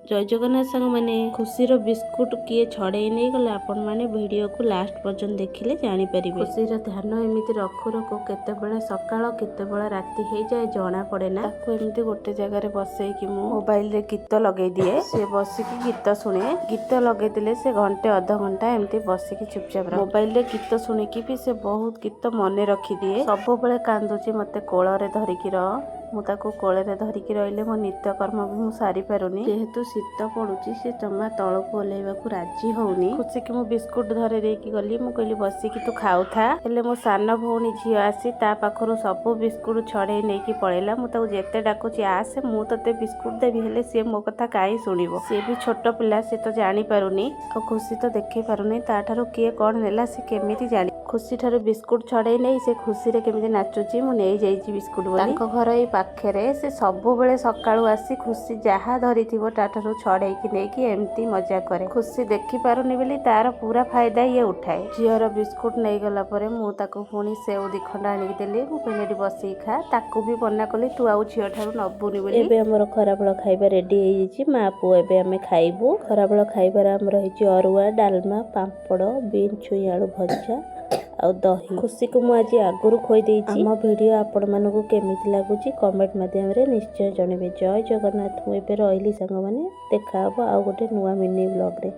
ଜୟ ଜଗନ୍ନାଥ ସାଙ୍ଗମାନେ। ଖୁସିର ବିସ୍କୁଟ କିଏ ଛଡ଼େଇ ନେଇଗଲା, ଆପଣମାନେ ଭିଡ଼ିଓକୁ ଲାଷ୍ଟ ପର୍ଯ୍ୟନ୍ତ ଦେଖିଲେ ଜାଣିପାରିବେ। ଖୁସିର ଧ୍ୟାନ ଏମିତି ରଖୁ ରଖୁ କେତେବେଳେ ସକାଳ, କେତେବେଳେ ରାତି ହେଇଯାଏ, ଜଣା ପଡ଼େ ନା। ତାକୁ ଏମିତି ଗୋଟେ ଜାଗାରେ ବସେଇକି ମୁଁ ମୋବାଇଲରେ ଗୀତ ଲଗେଇ ଦିଏ। ସେ ବସିକି ଗୀତ ଶୁଣେ। ଗୀତ ଲଗେଇଦେଲେ ସେ ଘଣ୍ଟେ ଅଧଘଣ୍ଟା ଏମିତି ବସିକି ଚୁପଚାପ ରହେ। ମୋବାଇଲରେ ଗୀତ ଶୁଣିକି ବି ସେ ବହୁତ ଗୀତ ମନେ ରଖିଦିଏ। ସବୁବେଳେ କାନ୍ଦୁଛି, ମତେ କୋଳରେ ଧରିକି ରହ। ମୁଁ ତାକୁ କୋଳରେ ଧରିକି ରହିଲେ ମୋ ନିତ୍ୟକର୍ମ ବି ମୁଁ ସାରିପାରୁନି। ଯେହେତୁ ଶୀତ ପଡୁଛି, ସେ ଜମା ତଳକୁ ଓହ୍ଲେଇବାକୁ ରାଜି ହଉନି। ଖୁସିକି ମୁଁ ବିସ୍କୁଟ ଧରେଇ ଦେଇକି ଗଲି। ମୁଁ କହିଲି, ବସିକି ତୁ ଖାଉଥା। ହେଲେ ମୋ ସାନ ଭଉଣୀ ଝିଅ ଆସି ତା ପାଖରୁ ସବୁ ବିସ୍କୁଟ ଛଡେଇ ନେଇକି ପଳେଇଲା। ମୁଁ ତାକୁ ଯେତେ ଡାକୁଛି, ଆସେ, ମୁଁ ତତେ ବିସ୍କୁଟ ଦେବି, ହେଲେ ସିଏ ମୋ କଥା କାହିଁ ଶୁଣିବ? ସିଏ ବି ଛୋଟ ପିଲା, ସେ ତ ଜାଣିପାରୁନି। ଆଉ ଖୁସି ତ ଦେଖେଇ ପାରୁନି। ତାଠାରୁ କିଏ କ'ଣ ନେଲା, ସେ କେମିତି ଜାଣି? ଖୁସି ଠାରୁ ବିସ୍କୁଟ ଛଡେଇ ନେଇ ସେ ଖୁସିରେ କେମିତି ନାଚୁଛି, ମୁଁ ନେଇଯାଇଛି ବିସ୍କୁଟ ବୋଲି। ତାଙ୍କ ଘର ଏଇ ପାଖରେ। ସେ ସବୁବେଳେ ସକାଳୁ ଆସି ଖୁସି ଯାହା ଧରିଥିବ, ତାଠାରୁ ଛଡେଇକି ନେଇକି ଏମିତି ମଜା କରେ। ଖୁସି ଦେଖିପାରୁନି ବୋଲି ତାର ପୁରା ଫାଇଦା ଇଏ ଉଠାଏ। ଝିଅର ବିସ୍କୁଟ ନେଇଗଲା ପରେ ମୁଁ ତାକୁ ପୁଣି ସେଉ 2 ଖଣ୍ଡ ଆଣିକି ଦେଲି। ମୁଁ କହିଲି, ଏଠି ବସିକି ଖା। ତାକୁ ବି ମନା କଲି, ତୁ ଆଉ ଝିଅ ଠାରୁ ନବୁନି ବୋଲି। ଏବେ ଆମର ଖରାବେଳ ଖାଇବା ରେଡି ହେଇଯାଇଛି। ମା ପୁଅ ଏବେ ଆମେ ଖାଇବୁ। ଖରାବେଳ ଖାଇବାରେ ଆମର ହେଇଛି ଅରୁଆ, ଡାଲମା, ପାମ୍ପଡ଼, ବିନ୍ ଛୁଇଁ ଆଳୁ ଭଜା ଆଉ ଦହି। ଖୁସିକୁ ମୁଁ ଆଜି ଆଗରୁ ଖୋଇ ଦେଇଛି। ଆମ ଭିଡ଼ିଓ ଆପଣମାନଙ୍କୁ କେମିତି ଲାଗୁଛି, କମେଣ୍ଟ ମାଧ୍ୟମରେ ନିଶ୍ଚୟ ଜଣେଇବେ। ଜୟ ଜଗନ୍ନାଥ। ମୁଁ ଏବେ ରହିଲି ସାଙ୍ଗମାନେ, ଦେଖା ହବ ଆଉ ଗୋଟେ ନୂଆ ମିନି ବ୍ଲଗରେ।